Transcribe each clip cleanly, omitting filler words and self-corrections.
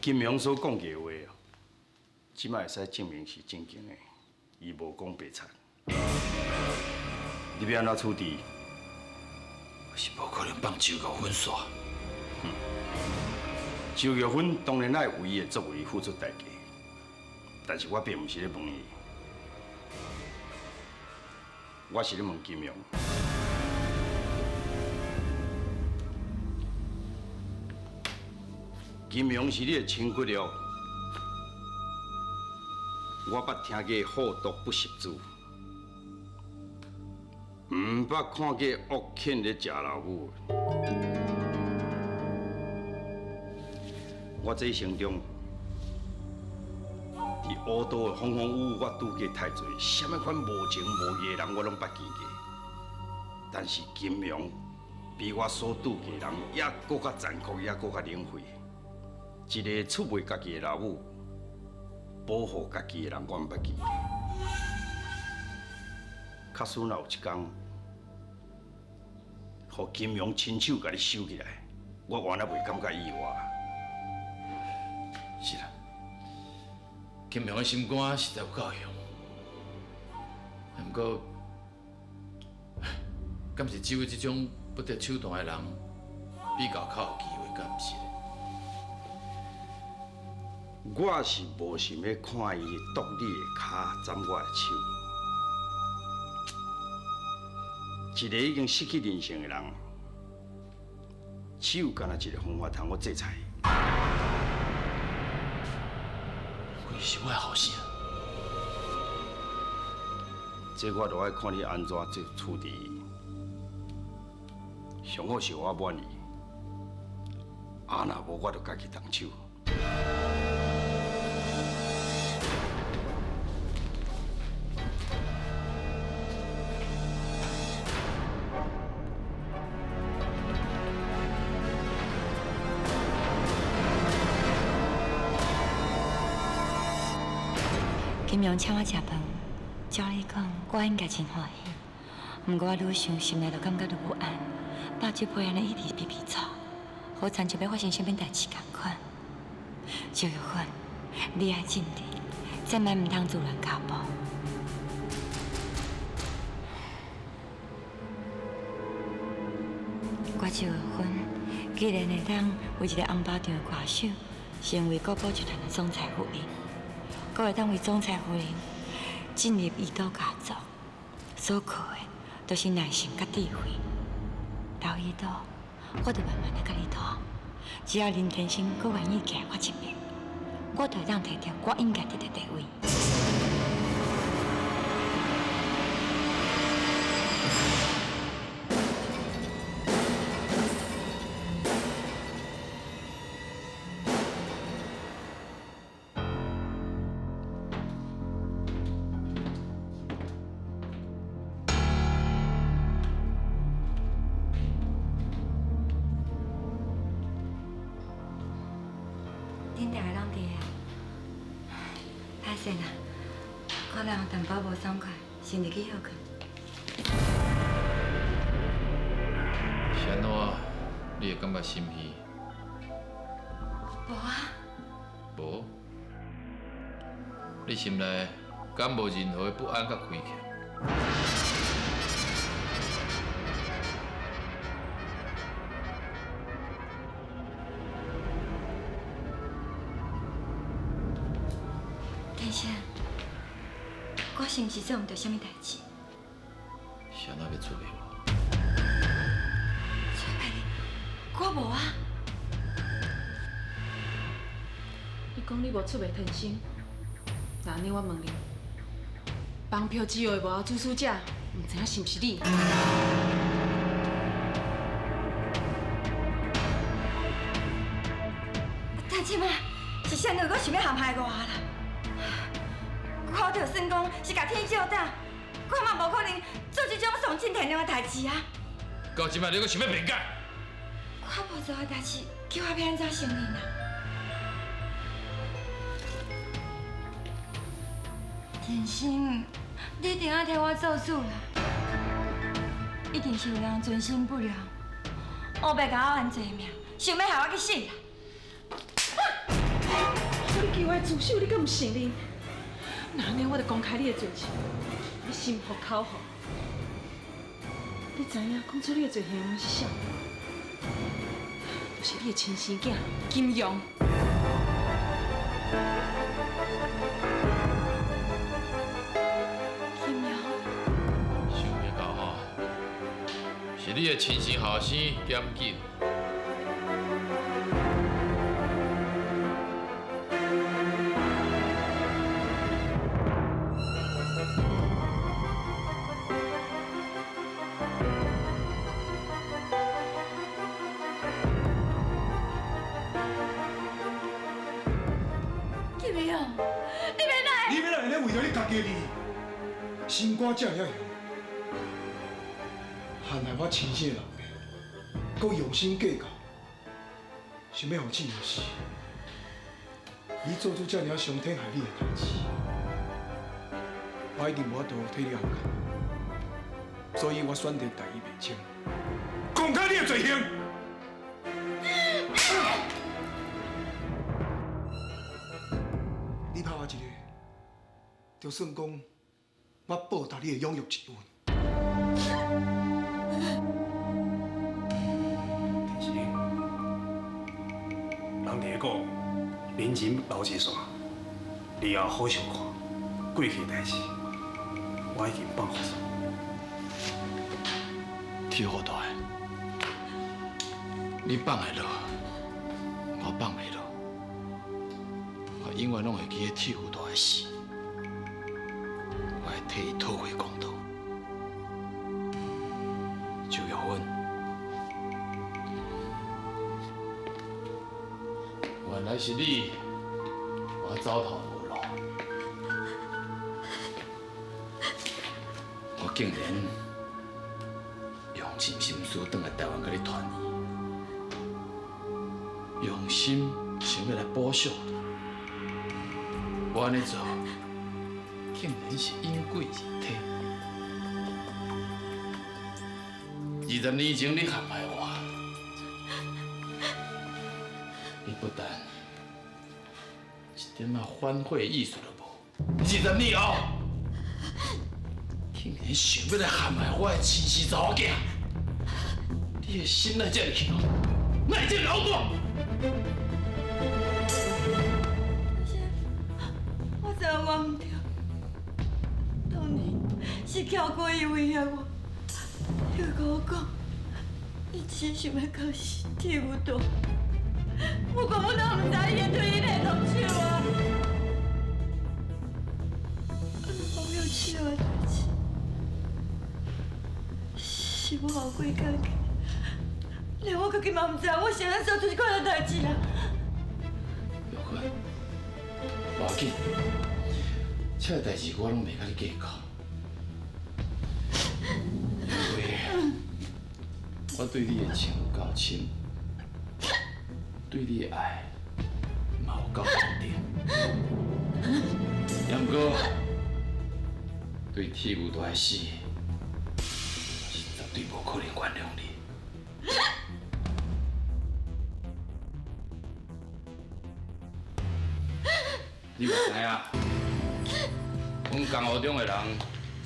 金阳所讲过的话，这摆会使证明是正经的，伊无讲白贼。你欲按怎处置？我是无可能放周玉芬煞。周玉芬当然爱为伊的作为付出代价，但是我并毋是咧问伊，我是咧问金阳。金阳是你的亲骨肉，我捌听过虎毒不食子，毋捌看过恶犬咧食老母。我这一生中，伫乌道的风风雨雨，我拄过太济，啥物款无情无义的人，我拢捌见过。但是金阳比我所拄过的人，犹阁较残酷，犹阁较冷血。一个出卖家己的老母，保护家己的人，我毋捌见过。假使若有一天，予金阳亲手共你收起来，我原来袂感觉意外。是啦，金阳的心肝实在有够雄，毋过，敢是只有这种不择手段的人，比较较有机会，敢毋是咧？我是无想欲看伊剁你的跤，斩我的手。一个已经失去人性的人，只有干焦一个方法通好制裁伊。伊是我的后生，这我就爱看你按怎做处置伊。上好是我满意，啊，若无我就家己动手。金阳请我食饭，照理讲，我应该真欢喜。毋过我愈想，心内就感觉愈不安，饱酒杯按呢一直皮皮剉，好亲像欲发生啥物代志仝款。周玉芬，你爱镇定，千万毋通自乱脚步。我周玉芬既然会当为一个红包场的歌手，成为国宝集团的总裁夫人。阁会当为总裁夫人进入伊岛家族，所靠的都是耐心佮智慧。刘伊岛，我就慢慢的佮你谈。只要林天生阁愿意徛我这边，我就会当摕著我应该得的地位。恁逐个拢伫啊？歹势啦，可能有淡薄无爽快，先入去歇睏。是按怎？你会感觉心虚？无啊。无？你心内敢无任何的不安佮亏欠？天生，我是毋是做毋著啥物代志？是按怎欲出卖我？出卖你？我无啊！你讲你无出卖天生，那按呢我问你，绑票之后的幕后主使者，毋知影是毋是你？但这摆是啥人阁想欲陷害我啦？我就算讲是共天照胆，我嘛无可能做这种丧尽天良的代志啊！到这摆你阁想欲辩解？我无做的代志，叫我欲按怎承认啊？天生，你一定爱替我做主啦！一定是有人存心不良，乌白共我冤罪名，想欲害我去死啦！叫我自首，你阁毋承认？那按呢，我就公开你的罪行，你心服口服。你知影讲出你的罪行是啥？就是你的亲生囝金阳。金阳，想袂到吼，是你的亲生后生严谨。心肝这尔凶，陷害我亲生的老爸，阁用心计较，想欲予志明死。你做出这尔伤天害理的代志，我一定无法度替你后悔，所以我选择代伊袂清，公开你的罪行。你拍我一个，就算讲。我报答你的养育之恩。但是，人伫咧讲，人情留一线，日后好相看。过去的代志，我已经放予算。铁虎大，你放会落，我放袂落。我永远拢会记得铁虎大的死。我会替伊讨回公道。周玉芬，原来是你，我走投无路，我竟然用尽心思转来台湾佮你团圆，用心想欲来补偿你，我按呢做。竟然是因果而体。20年前你陷害我，你不但一点仔反悔意思都无。20年后，竟然想欲来陷害我的亲生查某囝，你的心哪会这么强？哪会这么老大？我知我毋对。是翘过伊威胁我，伊佮我讲，伊只想欲到死铁牛大，我根本都毋知伊会对你下毒手啊！我有手的代志，是我后悔家己，连我家己嘛毋知，我是按怎做出这款的代志啊！玉芬，无要紧，这个代志我拢袂佮你计较。我对你的情有够深，对你的爱嘛有够坚定。不过，对铁牛大的死，我是绝对无可能原谅你。你嘛知影，阮江湖中的人，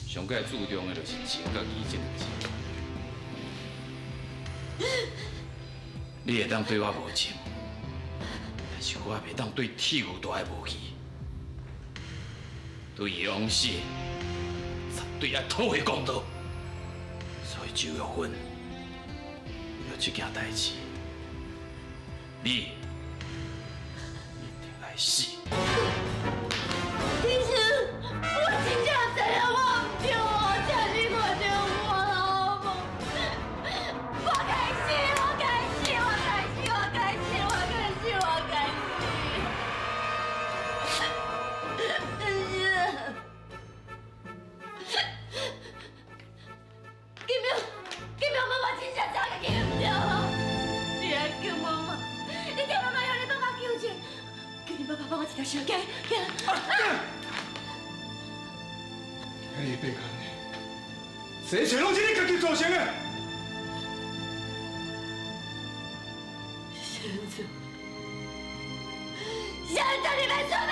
上盖注重的就是情佮义这两字。你会当对我无情，但是我袂当对铁牛大的无义。对伊往死，绝对爱讨回公道。所以周玉芬，为了这件代志，你一定爱死。其实我真正知影我毋对哦，请你原谅我好无？我该死，我该死，我该死，我该死，我该死，我该死。但是，金明，金明妈妈真正知家己毋对哦，你爱叫妈妈，你叫妈妈用你爸爸求情，叫你爸爸帮我一条小鸡，行。今日变安呢？这一切拢是你家己造成的。先生，先生，你别出卖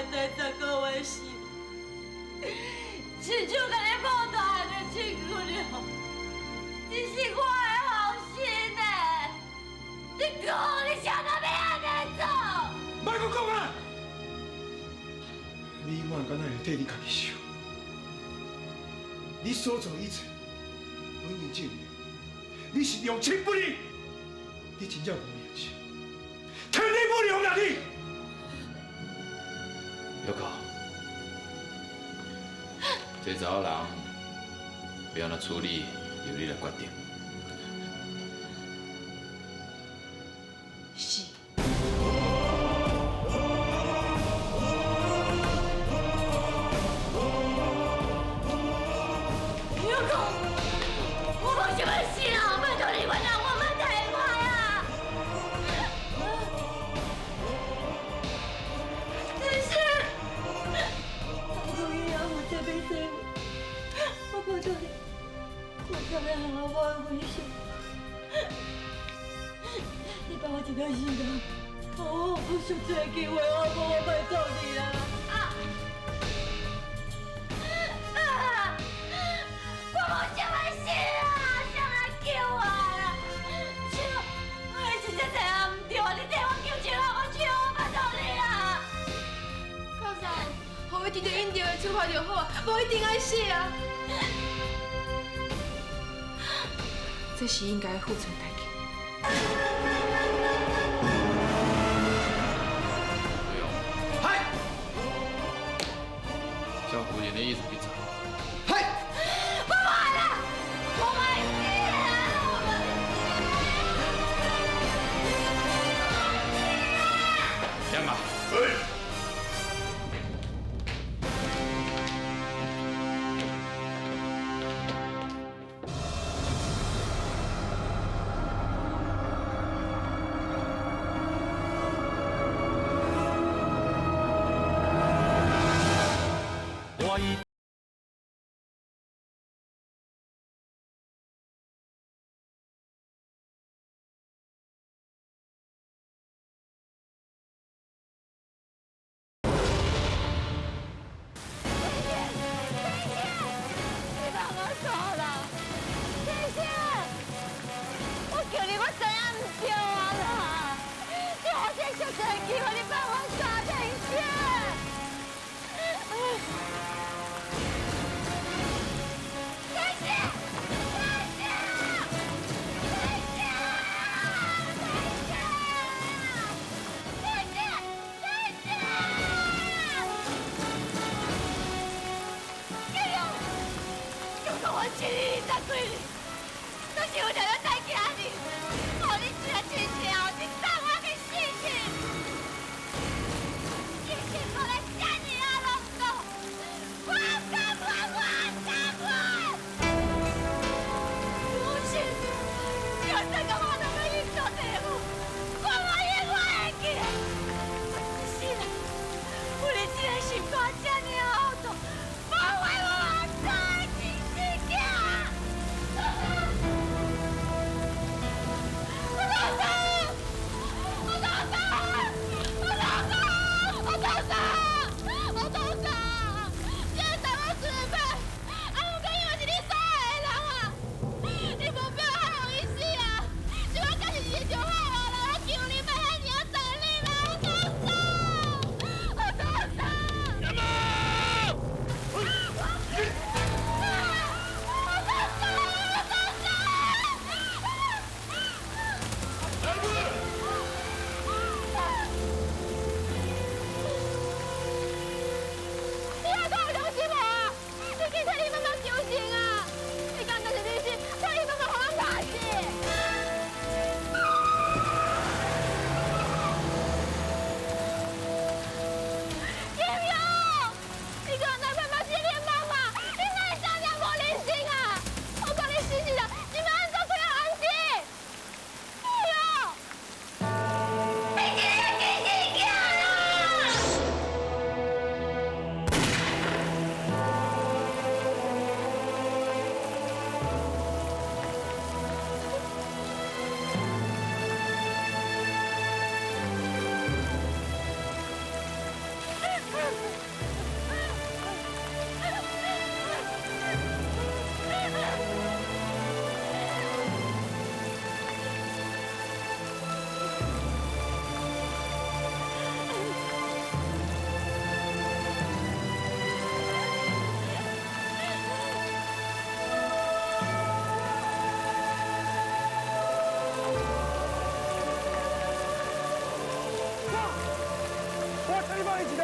等10个月时，亲像共你抱大汉的亲姑娘，这是我的后生呢。你讲，你啥都欲按呢做？莫阁讲啊！你永远敢若会替你家己想，你所做一切，拢已经证明你是良心不认，你真正无良心，天理不容啦你！玉蔻，这查某人欲按怎处理，由你来决定。是。玉蔻，我无想欲死啊！拜托你原谅我，莫提我啊！但是，我以后有这欲死，我拜托你，我才欲行我的遗嘱。你放我一段时间，予我有赎罪的机会，我无我拜托你啦！啊！我无想欲死啊！谁来救我啦？笑，我真正知影毋对啊！你替我救笑啊！我笑，我拜托你啦！靠山，予伊得著应得的处罚就好啊，无一定爱死啊！这是应该付出的代价。嗨，照夫人的意思去做。嗨，我无爱啦，我无爱死啦！点嘛？你放我煞啦！先生，我叫你，我知影毋对啊啦！你予我这赎罪的机会，你放我煞，天生！天生，天生，天生，天生，天生！刚刚我亲你20几年，都是为了要带今日，予你这个亲情，你送我去死去！今日我来这尔啊拢讲，我不甘愿，我不甘愿！母亲，就算讲我都欲入做地府，我嘛永远会记得。我一世人为你这个心肝这尔啊糊涂，无怪我阿亲生囝。我老公。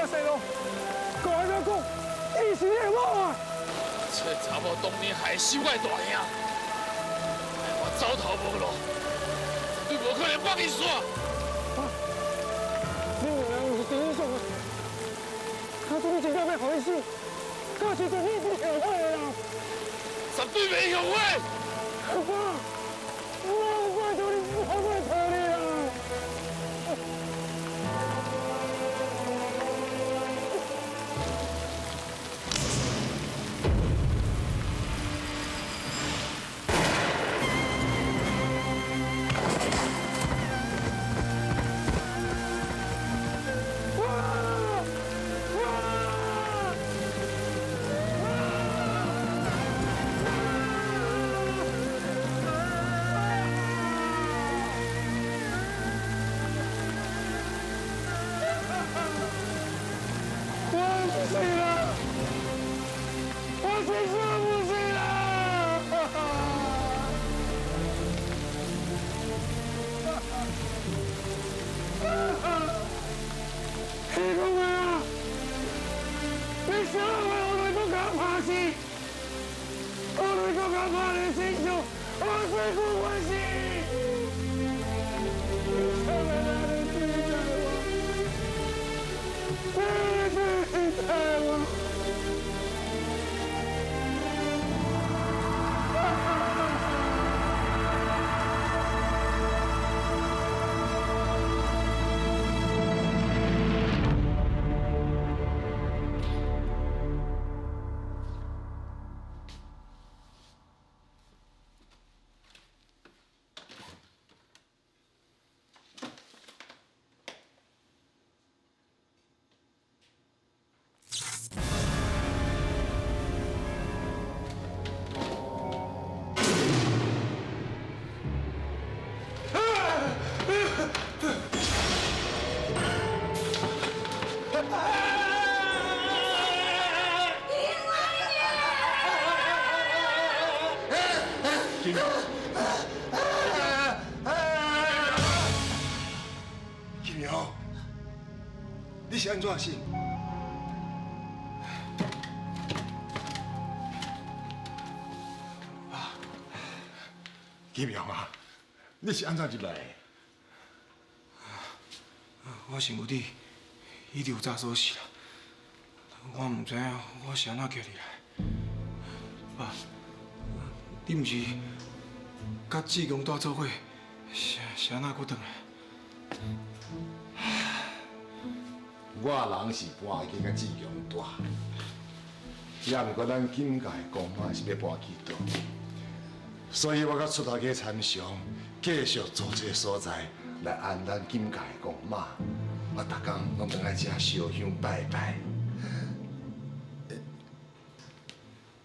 条生路，阁按怎讲？伊是你的某啊！这查某当年害死我的大兄，害我走投无路，绝对无可能放伊煞。你两人毋是真英雄啊！假使你真正欲予伊死，到时阵你是后悔的啦！绝对袂后悔！爸，我拜托你，我拜托你啦！金阳，你是按怎死？爸，金阳啊，你是按怎入来的？我想你一定有诈锁匙啦，我毋知影我是按怎叫你来。爸，你毋是佮志强蹛做伙，是按怎阁转来？我人是搬去佮志强蹛，也毋过咱金家的公妈是欲搬去佗，所以我佮出头家参详，继续租这个所在来安咱金家的公妈。我逐工拢转来遮烧香拜拜。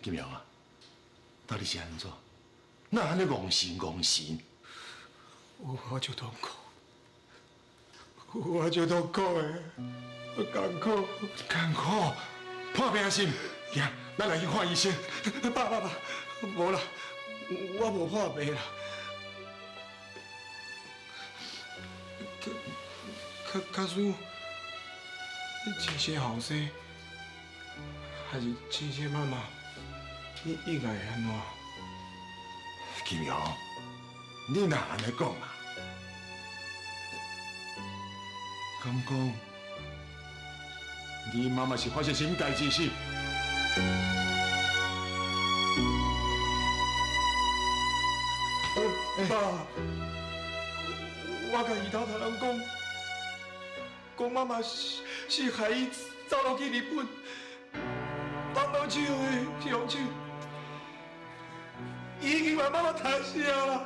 金阳啊，到底是按怎？哪按呢戆神戆神？我就痛苦，我就痛苦的，艰苦，艰苦，破病是？行，咱来去看医生。爸爸爸，无啦，我无破病啦。假使你亲生后生，还是亲生妈妈，你应该会按怎？金阳，你哪按呢讲啊？敢讲，你妈妈是发生什么代志是？爸，我共伊头头人讲，讲妈妈是害伊走落去日本，帮帮手的凶手，伊已经把妈妈杀死啊啦！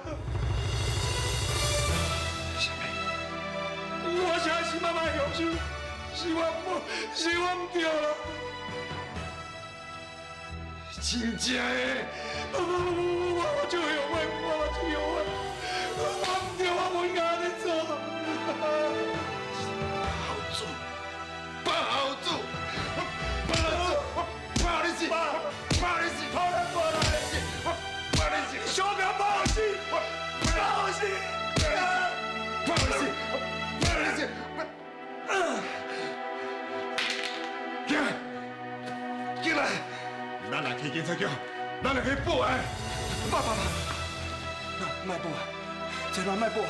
啥物？我啥是妈妈的凶手？是我无，是我毋对啦！真正的？不不不不不，我就后悔，我就后悔，我毋对，我无应该按呢做。孝子，不孝子，我不孝子，我怕你死，我怕你死，我怕你死，我怕你死，小表怕死，我怕死，怕你死，我怕你死，我。来，咱来去警察局，咱来去报案。爸爸爸，那莫报案，千万莫报案。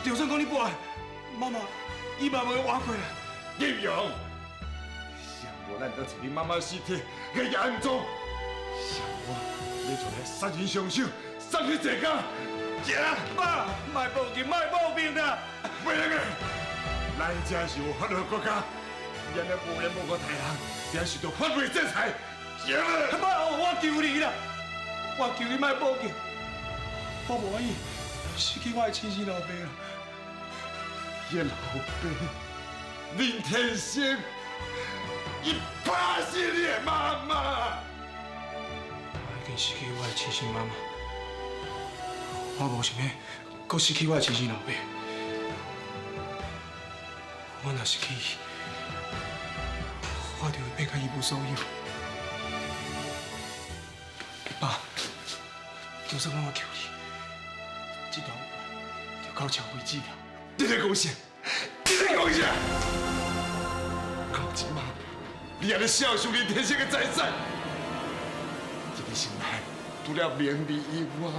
就算讲你报案，妈妈伊嘛袂活过来。金勇，想无咱当找你妈妈尸体去安葬，想无你就来杀人凶手，送去坐监。行，爸，莫报警，莫报警啦！袂用的，咱这是有法律的国家，你按呢无缘无故杀人，你受到法律制裁。行啦！爸，我求你啦，我求你莫报警，我无愿意失去我的亲生老爸啦。你老爸林天生，伊拍死你的妈妈。我已经失去我的亲生妈妈，我无想欲阁失去我的亲生老爸。我若失去伊，我就会变甲一无所有。爸，就算我求你，这段缘就到这为止啦。你咧讲啥？你咧讲啥？到这马，你按呢孝顺林天生的财产，这个心内除了名利以外，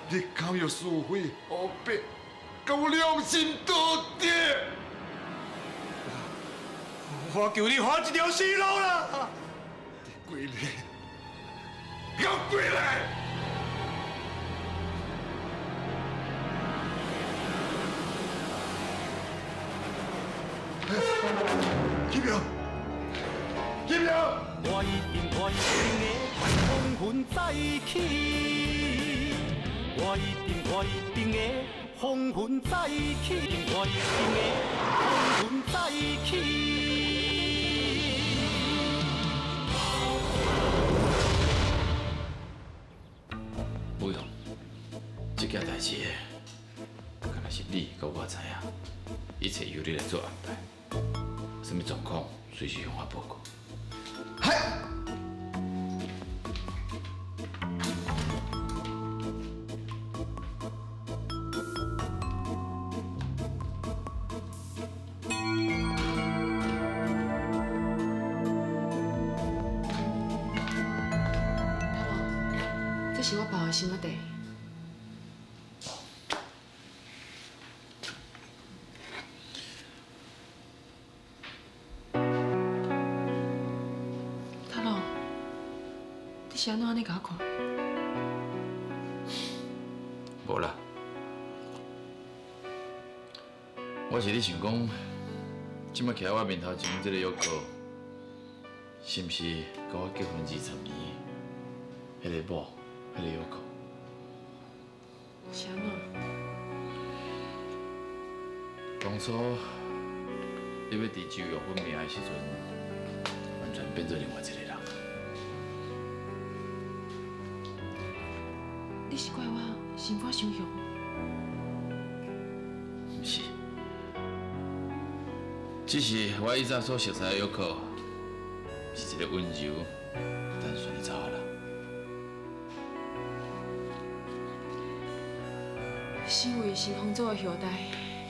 你敢有是非黑白，敢有良心道德？我求你还一条生路啦！你过来，给我过来！金勇，金勇！我一定我一定会风云再起，我一定我一定会风云再起，我一定会风云再起。不用，这件代志，敢若是你佮我知影，一切由你来做安排。什么状况，随时向我报告。嗨。阿龙，这是我包的心仔茶。你是按怎按呢共我看？无啦，我是咧想讲，这摆徛喺我面头前这个约克，是毋是佮我结婚20年彼个某，彼个约克？是按怎？当初你欲伫周玉芬名的时阵，完全变做另外一个人。你是怪我心肝伤雄？毋是，只是我以前所熟悉的约克，是一个温柔、单纯的查某人。身为新丰组的后代，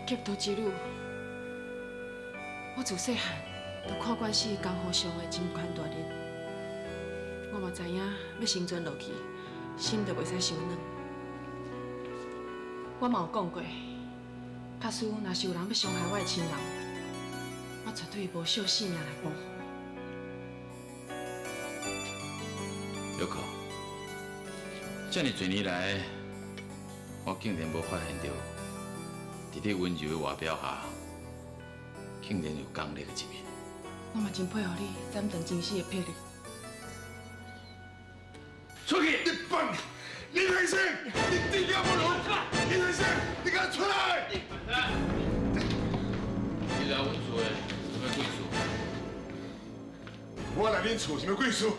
劫道之女，我自细汉就看惯死江湖上的金权大人，我嘛知影欲生存落去，心就袂使伤软。我嘛有讲过，假使若是有人欲伤害我的亲人，我绝对无惜性命来保护。玉可，这尔济年来，我竟然无发现到，伫你温柔的外表下，竟然有刚烈的一面。我嘛真佩服你斩断情丝的魄力。出去！你放！林天生，你地下不如！林天生，你给我出来！你来阮厝的，什么鬼事？我来恁厝什么鬼事？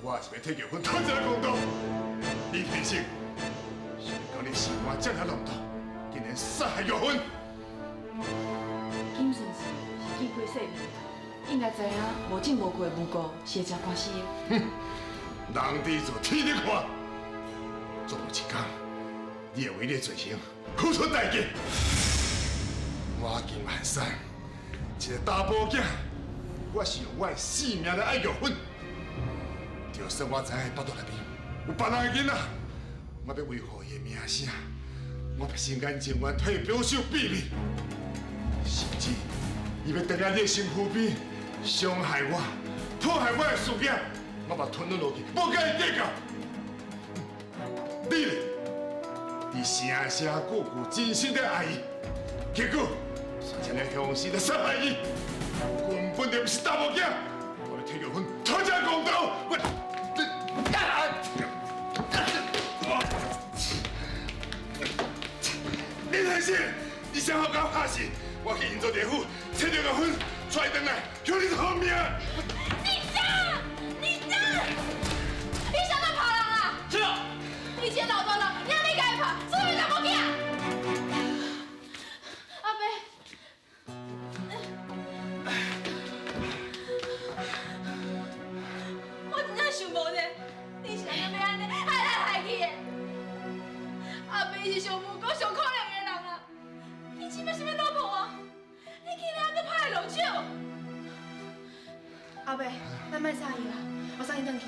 我是欲替玉芬讨一个公道。林天生，想讲你心肝这尔浪荡，竟然杀害玉芬。金顺是见过世面，应该知影无证无据的诬告是会食官司的。哼，人伫做，天伫看，总有一天，你会为你的罪行付出代价。我金万山，一个查埔囝，我是用我的性命来爱玉芬。就算我知影腹肚内面有别人的囡仔，我欲维护伊的名声，我欲心甘情愿替伊保守秘密，甚至伊欲转来你的身躯边，伤害我、破坏我的事业，我嘛吞落去，无佮伊计较。你咧，你声声句句真心的爱伊，结果却这样凶心来杀害伊，根本就毋是查某囝。我欲替玉芬讨这公道，我。林先生，你想好甲我拍死，我去银座地府找著玉芬，带伊转来，向你讨命。你走，你走，你想怎拍人啊？是啊。你这老大人，你还欲共伊拍，啥物查某囝？阿伯，我真正想无呢，你是按怎欲按呢害来害去的？阿伯是上无辜、上可怜的人啊！你这摆啥物老婆啊？你竟然阁拍伊落手！阿伯，咱莫吵伊啦，我送伊转去。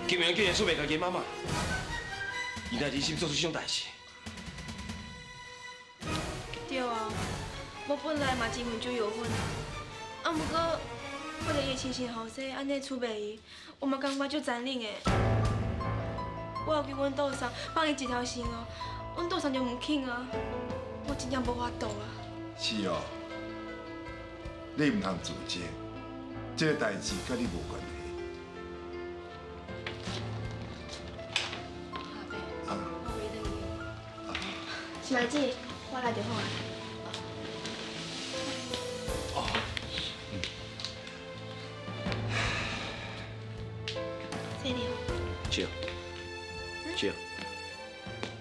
金明竟然出卖家己妈妈，伊哪忍心做出这种代志？对啊，我本来嘛真恨周玉芬，啊，毋过看著伊的亲生后生按呢出卖伊，我嘛感觉足残忍的。我有求阮杜桑放伊一条生路，阮杜桑就毋肯啊，我真正无法度啊。是哦，你毋通自责，这个代志佮你无关系。是兰姐，我来就好啊。哦，这里。笑，笑，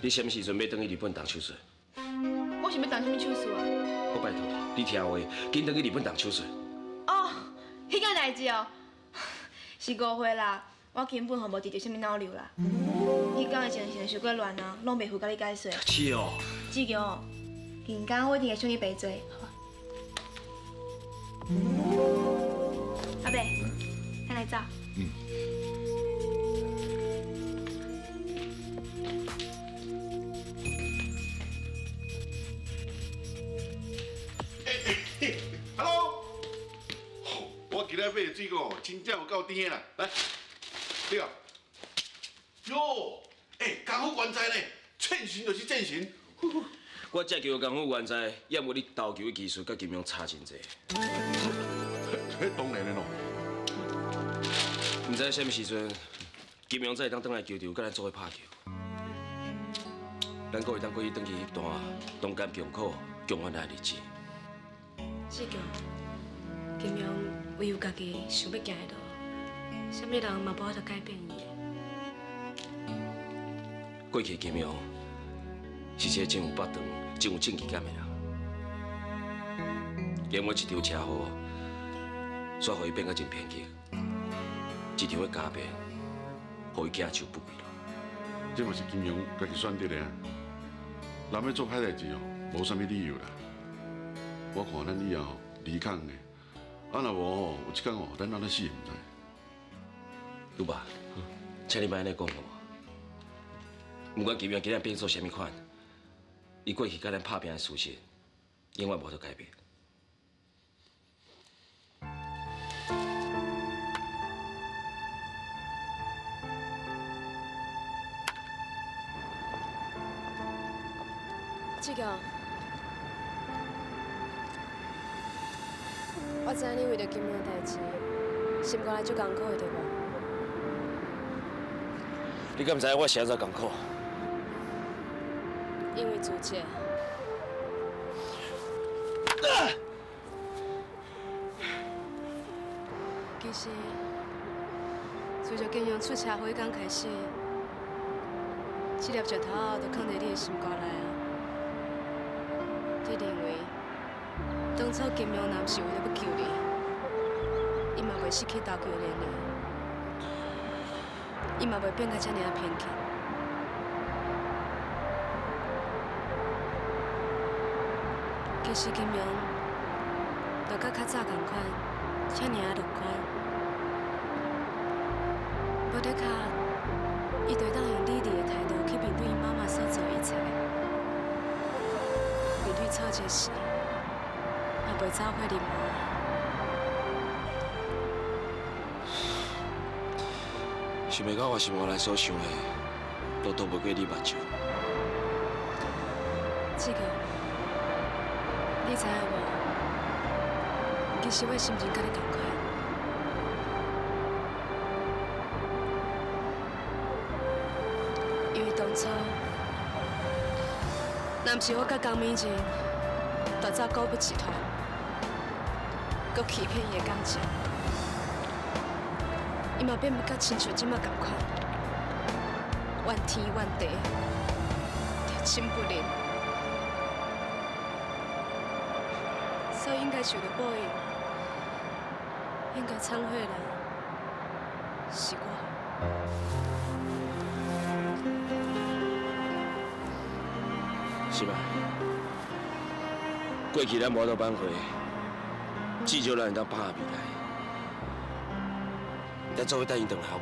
你啥物时阵欲转去日本动手术？我是欲动啥物手术啊？我拜托你，你听话，紧转去日本动手术。哦，彼件代志哦，是误会啦，我根本吼无得著啥物脑瘤啦。彼工的情形伤过乱啊，拢袂赴共你解释。是哦。志强，明天我一定会赏你白做，好无？阿伯，咱来走。嗯。Hello，我今日买的水果真正有够甜的啦，来，这个，哟，欸，功夫原在呢，战神就是战神。我这球功夫原在，也无你投球的技术佮金庸差真济。彼当然的咯。毋知啥物时阵，金庸才会当转来球场，佮咱做伙拍球。咱阁会当过去转去彼段同甘共苦、共患难的日子。志强，金庸唯有家己想欲行的路，啥物人嘛无法度改变伊的。过去的金庸是一个真有腹长、真有正义感的人，因为一场车祸，煞予伊变甲真偏激。这场的家变，予伊行手不归路。这嘛是金庸家己选择的啊。人欲做歹代志哦，无啥物理由啦。我看咱以后离抗的，啊若无吼，有一天吼，咱按怎死也毋知。女爸，请你莫按呢讲好无？毋管金庸今仔变做啥物款，伊过去佮咱拍拼的事实，永远无法度改变。志强，我知影你为著金庸的代志，心肝内足艰苦的，对无？你敢知影我是按怎艰苦？因为自责。其实，自从金庸出车祸彼天开始，这粒石头仔就囥伫你的心肝内啊。你认为初金庸若毋是为了欲救你，伊嘛袂失去投球的能力，伊嘛袂变甲遮尔仔偏激。其实金庸就佮较早仝款，遮尔仔乐观，无的确，伊就会当用理智的态度去面对伊妈妈所做的一切，面对挫折时，也袂走火入魔。想袂到我心肝内所想的，都逃袂过你目睭。志强，你知影无？其实我的心情佮你仝款。因为当初，若毋是我佮江美人夺走古物集团，阁欺骗伊的感情，伊嘛变袂甲亲像这马仝款，怨天怨地，铁心不认，所以应该受到报应，应该忏悔的人是我。是吧？过去咱无法度挽回，至少咱会当放下未来。咱做伙等伊转来好无？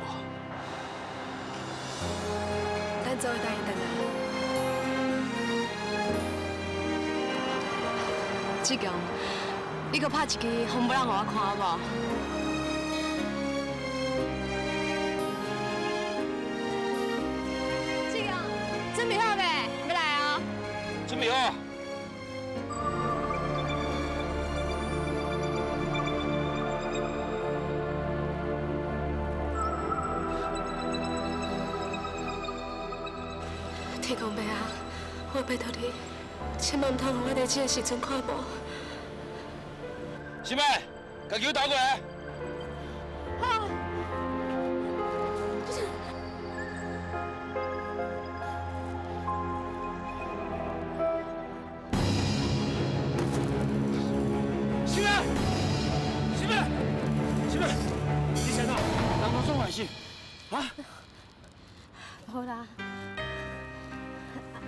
咱做伙等伊转来。志强，你阁拍一支风布朗予我看好无？志强，准备好未？欲来啊！准备好。天公伯啊，我拜托你，千万毋通予我伫这个时阵看无。新妹，共球投过来。好。新妹，新妹，新妹，你是按怎？人拢总坏势？啊？无啦。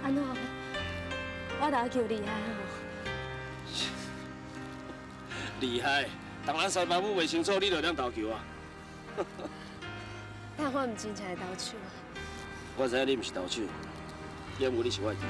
按怎？我投球厉害吼！厉害！当咱三爸母袂清楚，你就当投球啊？但我毋真正会投手。我知影你毋是投手，也毋过你是我的弟弟。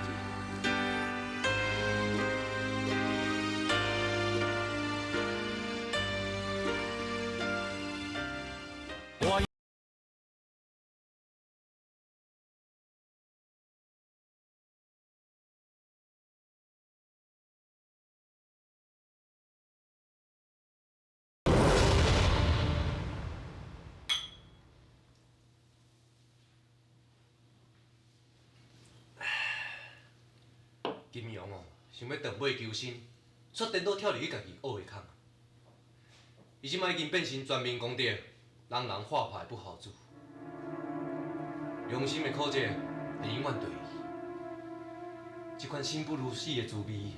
金庸哦，想欲断尾求生，煞颠倒跳入去家己挖的坑。伊这摆已经变成全民公敌，人人喊打的不好主。良心的苦节会永远缀伊。这款生不如死的滋味，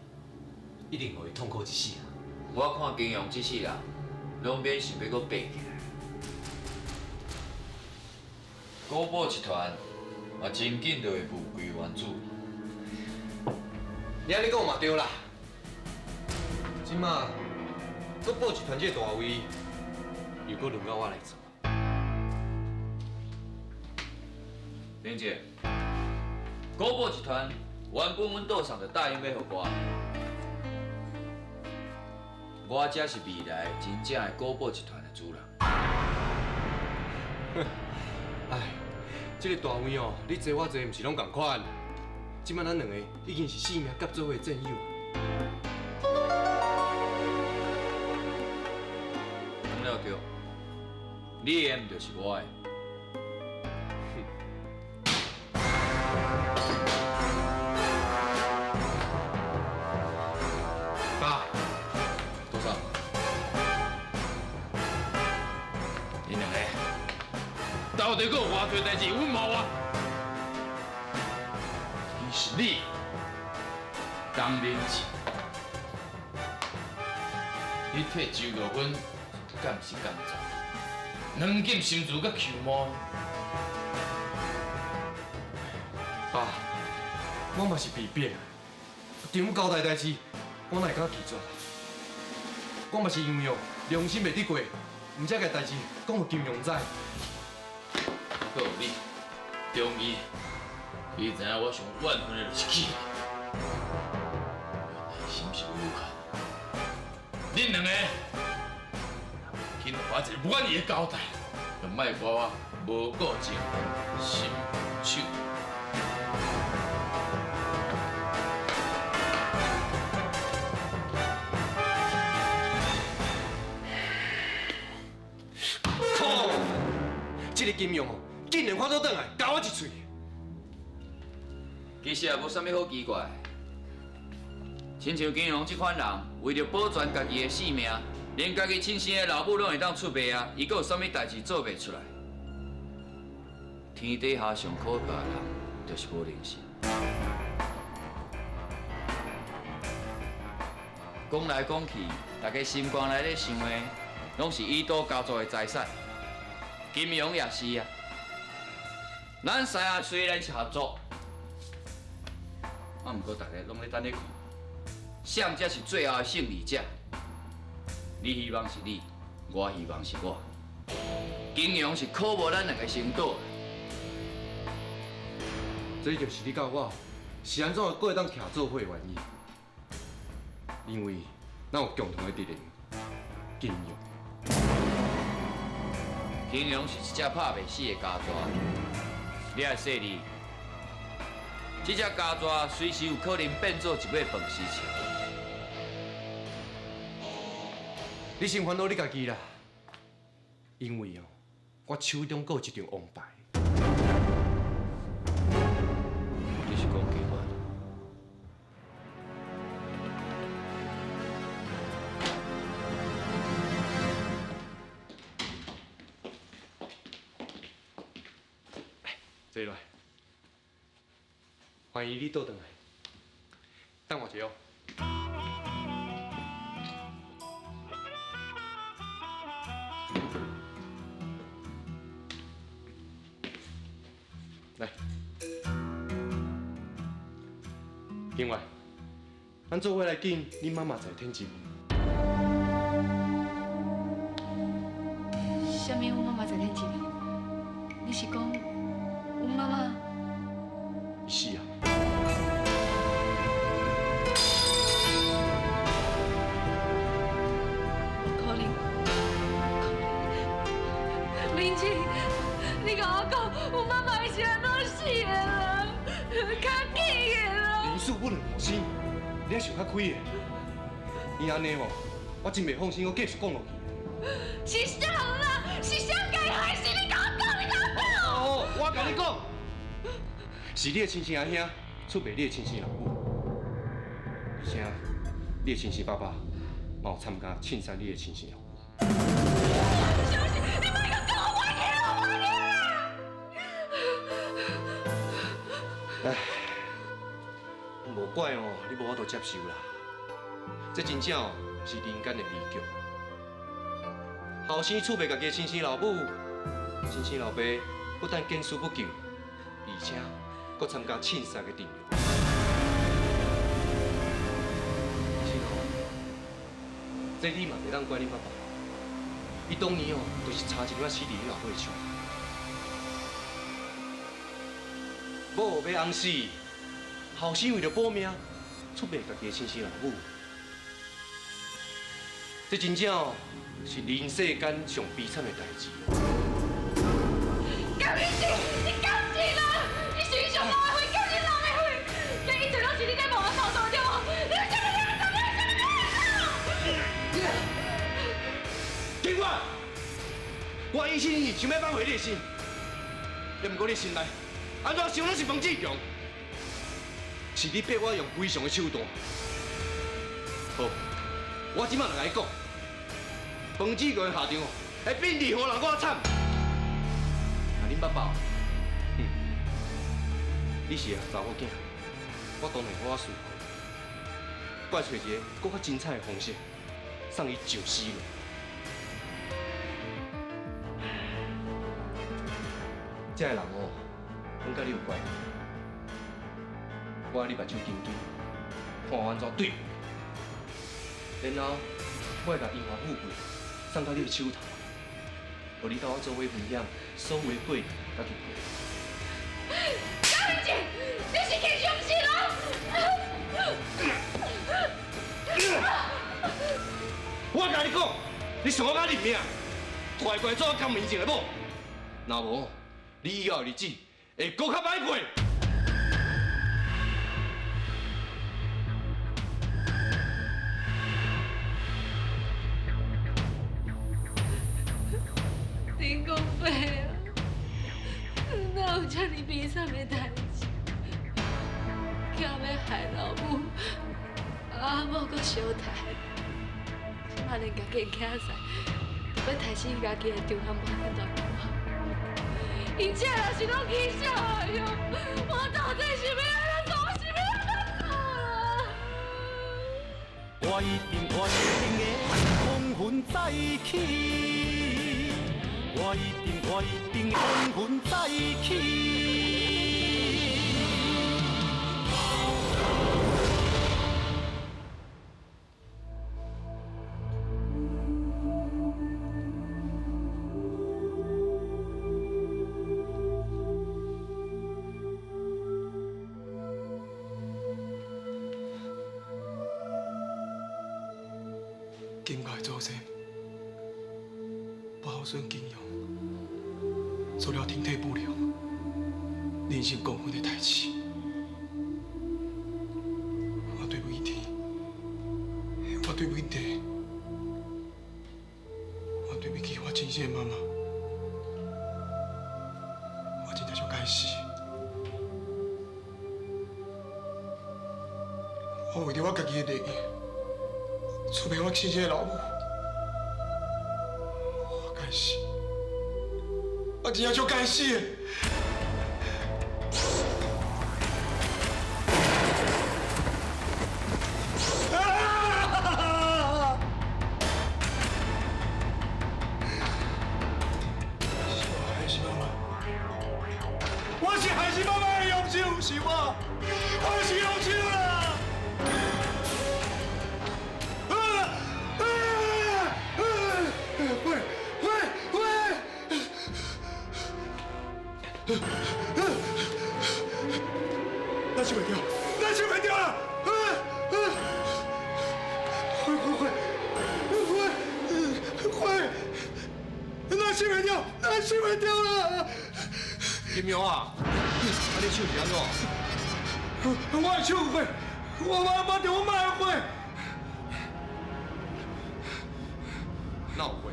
一定予伊痛苦一世人。我看金庸这世人，拢免想欲阁爬起来。古堡集团嘛，真紧就会物归原主。你按呢讲嘛对啦，这马国宝集团这个大位，又阁轮到我来做。玲姐，国宝集团原本阮岛上就答应欲予我，我才是未来真正的国宝集团的主人。哎，这个大位哦，你坐我坐，毋是拢仝款。这摆咱两个已经是性命结做伙的战友。讲了对，你的毋就是我的。爸，多少？你两个到底阁有偌济代志，阮嘛有啊。是你，江连志，你替周玉芬监视工作，两剑心慈佮球魔。爸，我嘛是被逼。丈母交代代志，我哪会敢拒绝？我嘛是因为哦，良心袂得过，毋才共代志讲予金荣知。阁有你，中义，你知影我上怨恨的就是气，内心是有苦。恁两个，紧予我一个满意的交代，就莫怪我无顾情分，心手。靠！这个金庸哦，竟然发倒转来，咬我一喙。其实也无啥物好奇怪，亲像金庸这款人，为著保全家己的性命，连家己亲生的老母拢会当出卖啊！伊阁有啥物代志做袂出来？天底下上可怕的人，就是无良心。讲来讲去，大家心肝内咧想的，拢是伊多家族的财产。金庸也是啊。咱三个虽然是合作，啊，毋过大家拢咧等咧看，谁才是最后的胜利者？你希望是你，我希望是我。金庸是苦无咱两个先倒。这就是你佮我是按怎阁会当徛做伙的原因，因为咱有共同的敌人——金庸。金庸是一只拍袂死的家蛇，你爱细腻。这只家蛇随时有可能变做一尾饭丝虫。你先烦恼你家己啦，因为哦，我手中阁有一张王牌。你是讲假话？坐落来，欢迎你倒转来。等我一下哦。来，另外，咱做伙来见你妈妈在天之灵。啥物？阮妈妈在天之灵？你是讲阮妈妈？是啊。无可能，无可能！林静，你共我讲，阮妈妈是按怎死的啦？较紧的啦！林素本来后生，你还想较开的？你按呢吼，我真袂放心，阁继续讲落去。是谁啦？是谁共伊害死？你共我讲，你共我讲！哦，我共你讲，是你的亲生阿兄出卖你的亲生老母，而且你的亲生爸爸嘛有参加凊杀你的亲生老母。我不相信，你莫阁讲，我去啦，我去啦！唉，无怪哦，你无法度接受啦。这真正哦是人间的悲剧。后生出卖家己的亲生老母，亲生老爸不但见死不救，而且阁参加凊杀的阵容。其实哦，这你嘛袂当怪恁爸爸，伊当年哦就是差一点仔死伫你老母的手。某欲尪死，后生为了保命，出卖家己的亲生老母，这真正哦是人世间上悲惨的代志。江明志，你敢是啦？你是上老的血，敢是人的血？这一切拢是你在无我操作对无？你为啥物你会做？你为啥物你会做？警官，我一心一意想欲挽回你的心，也毋过你心内按怎想拢是冯志强，是你逼我用非常的手段。好，我这摆就来讲，冯志强的下场哦，会比任何人阁较惨。啊，恁爸爸，你是个查某囝，我当然好好思考，我会找一个阁较精彩的方式，送伊上死路。这个人哦，拢佮你有关系。我爱你目睭紧紧，看我按怎对付伊。然后我会共荣华富贵送到你的手头，予你佮我做伙分享所有的过去佮结果。江明静，你是去相信啊？我共你讲，你想我佮认命，乖乖做我江明静的某。若无，你以后的日子会阁较歹过。林公伯啊，哪有这呢悲惨的代志？惊欲害老母，阿某阁相杀，这摆连家己的囝婿都欲刣死家己的丈母去大看。𪜶这若是拢起笑哎哟，我到底是欲按怎做？是欲按怎做啊？我一定我一定会风云再起，我一定我一定风云再起。金家的祖先不孝顺金庸，做了天体不良、人神共愤的代志。我对不起天，我对不起地，我对不起我亲生的妈妈，我真正想该死。我为著我家己的利益，出卖我亲生的老母，我该死，我真正足该死的。啊！是我害死妈妈，我是害死妈妈的凶手，是我，我是凶手啦！那收袂掉，那收袂掉啦！火火火火火！那收袂掉，那收袂掉啦！金勇啊，啊你手是按怎？我的手有火，我我着我妈的火。哪有火？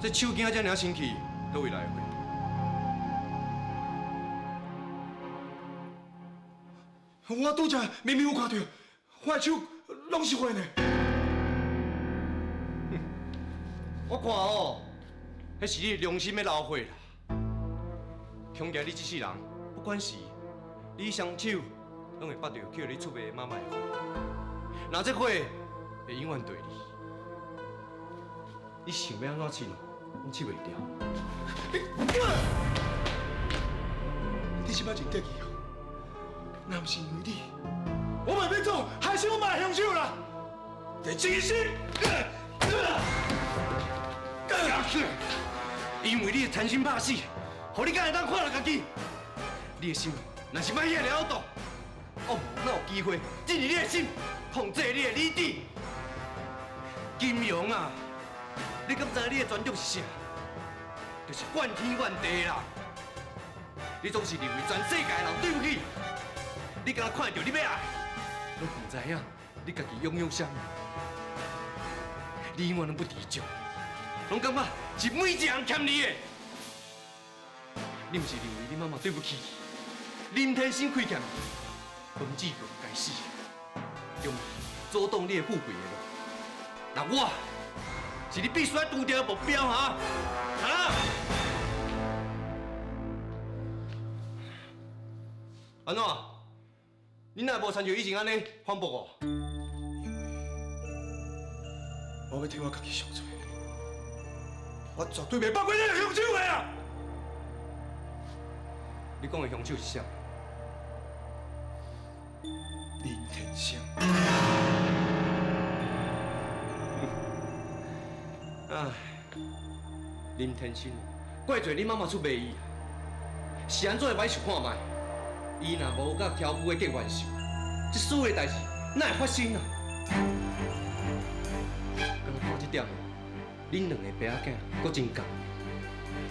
这手惊这尔生气，佗位来的火？我拄才明明有看到，我的手拢是火呢。我看哦，彼是你良心的流血啦。恐惊你这世人，不管是你双手，拢会捌著去予你出卖的妈妈的火。若这火会永远缀你，你想欲按怎拭，拢拭袂掉。你这摆真得意哦！若毋是因为你，我嘛欲做害死我妈的凶手啦！这真心。因为你的贪生怕死，予你敢会当看著家己？你的心若是歹遐尔恶毒，我哪有机会进入你的心，控制你的理智？金庸啊，你敢知你的专长是啥？就是怨天怨地啦！你总是认为全世界的人对不起，你敢若看著你欲爱，拢毋知影你家己拥有啥物。你永远拢不知足，拢感觉是每一个人欠你的。你毋是认为你妈妈对不起你，林天生亏欠你，冯志强该死，用阻挡你的富贵的路。那我是你必须爱拄著的目标哈！啊！按怎？你若无亲像以前按呢反驳我？我欲替我家己赎罪，我绝对袂放过你个凶手的啦！你讲的凶手是啥？林天生。唉，林天生，怪罪你妈妈出卖伊，是按怎会歹想看觅？伊若无佮挑夫的结冤仇，这所有的代志哪会发生啊？敢若看这点，恁两个爸仔囝阁真仝，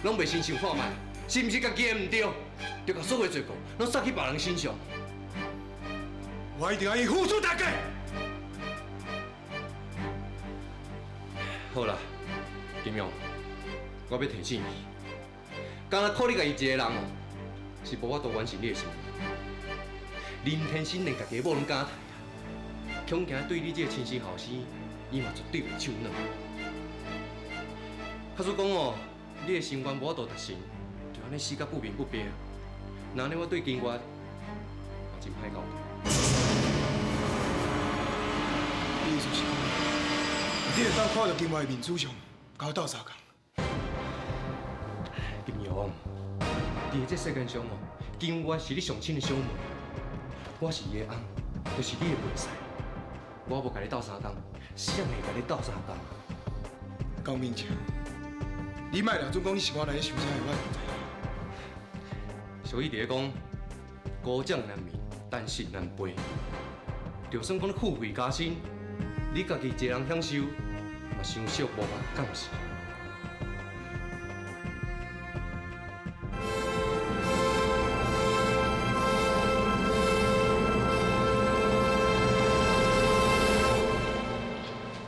拢袂先想看觅，是毋是家己的毋对，就共所有的罪过拢撒去别人身上？我一定爱伊付出代价。好啦，金勇，我欲提醒你，敢若靠你家己一个人哦，是无法度完成你的心愿。林天生连家己的某拢敢刣，恐惊对你这个亲生后生，伊嘛绝对袂手软。假使讲哦，你的心愿无法度达成，就按呢死甲不明不白，那按呢我对金月嘛真歹交代。你意思是讲，你会当看著金月的面子上，共我斗相共？金勇，伫这世间上哦，金月是你上亲的小妹，我是伊的翁，就是你的袂使。我无共你斗相共，谁会共你斗相共？江明成，你莫老总讲你是我来想啥的，我毋知。俗语伫咧讲，孤掌难鸣，单膝难背。就算讲你富贵加身，你家己一个人享受，嘛伤惜无法敢是？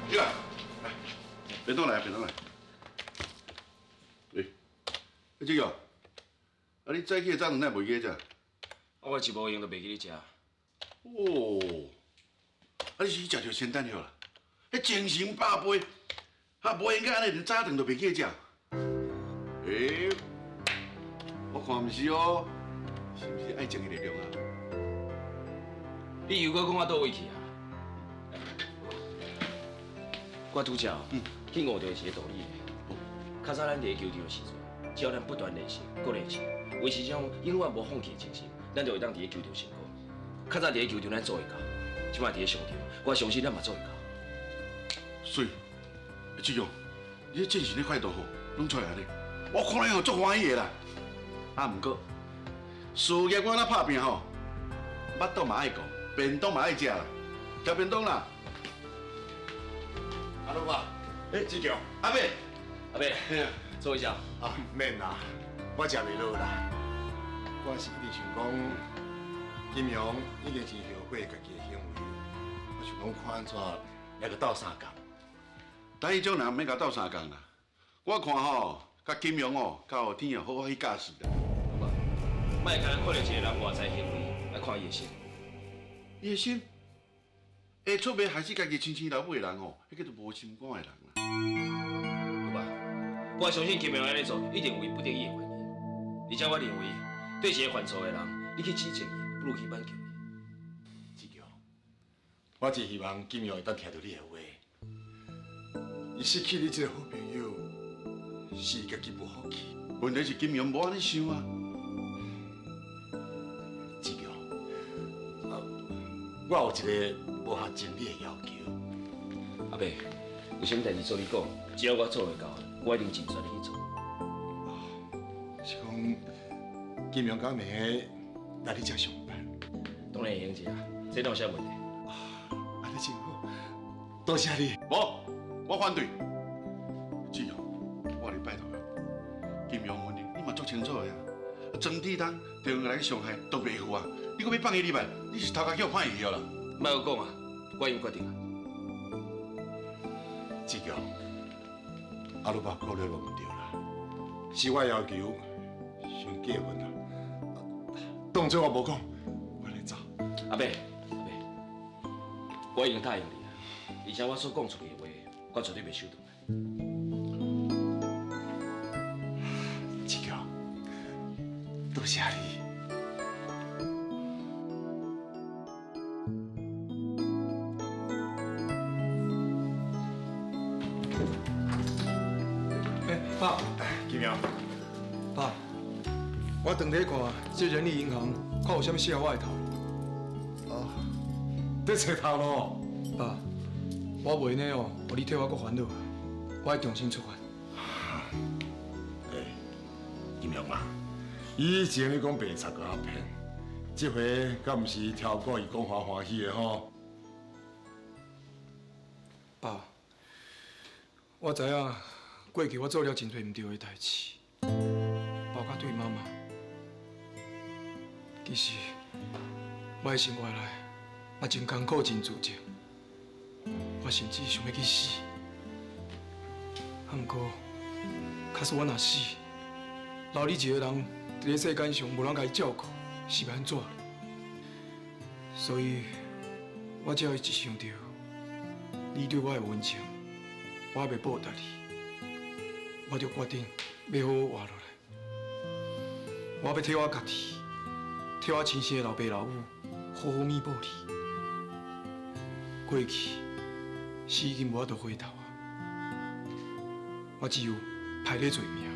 你来，来，便当来，便当来。欸，这个，啊，你早起的早顿哪会袂记食？啊，我一无闲就袂记咧食。哦，啊，你是去食著仙丹药啦？彼精神百倍，啊，无闲到按呢，连早顿都袂记食。欸，我看毋是哦，是毋是爱情的力量啊？你又阁讲我佗位去啊？我拄则去悟著一个道理。较早咱伫球场的时阵，只要咱不断练习、阁练习，维持这种永远无放弃的精神，咱就会当伫咧球场成功。较早伫咧球场咱做会到，这摆伫咧商场，我相信咱嘛做会到。水，志强，你这精神的态度吼，拢出来咧，我看你吼足欢喜的啦。啊，毋过事业我若拍拼吼，腹肚嘛爱顾，便当嘛爱食啦，食便当啦。阿鲁爸，欸，志强，阿伯，阿伯，坐一下。啊，免啦，我食袂落啦。我是一直想讲，金勇已经真后悔家己的行为，我想讲看按怎来共斗相共。但彼种人毋免共斗相共啦。我看吼，佮金勇哦，较有天哦，好好去教示啦。莫干焦看著一个人外在行为，来看伊的心。伊的心会出卖害死家己亲生老母的人吼，彼叫做无心肝的人啦。有吧？我相信金勇按呢做，一定有伊不得已的原因。而且我认为，对一个犯错的人，你去指责伊，不如去挽救伊。志强，我真希望金勇会当听著你的话。伊失去你这个好朋友，是伊家己无福气。问题是金勇无按呢想啊。志强，我有一个无合情理的要求。阿伯，有啥物代志做你讲，只要我做会到，我一定尽全力去做。是讲金勇敢会来你遮上班？当然会用者啊，这哪有啥问题？按呢真好，多谢你。无，我反对。志强，我来拜托你，金勇问题你嘛足清楚的啊。庄铁东电话来去伤害都袂赴啊，你阁欲放伊入来，你是头壳叫歹去啦。莫阁讲啊，我已经决定啊。志强，阿鲁爸考虑无毋对啦，是我要求伤过分啦。当作我无讲，我来走。阿伯，阿伯，我已经答应你啊，而且我所讲出去的话，我绝对袂收转来。志强，多谢你。爸，金阳，爸，我转咧看这人力银行，看有啥物适合我的头路。哦，在揣头路。爸，我袂呢哦，予你替我阁烦恼，我爱重新出发。欸，金阳啊，以前你讲白贼阁较骗，这回敢毋是超过伊讲欢欢喜的吼？爸，我知影过去我做了真济毋对的代志，包括对妈妈。其实我的生活内嘛真艰苦、真自责，我甚至想欲去死。啊，毋过，假使我若死，留你一个人伫咧世间上无人共伊照顾，是欲按怎？所以，我才会一想到你对我的温情，我还袂报答你，我就决定欲好好活落来。我欲替我家己，替我亲生的老爸老母好好弥补你。过去是已经无法度回头啊，我只有歹咧做命，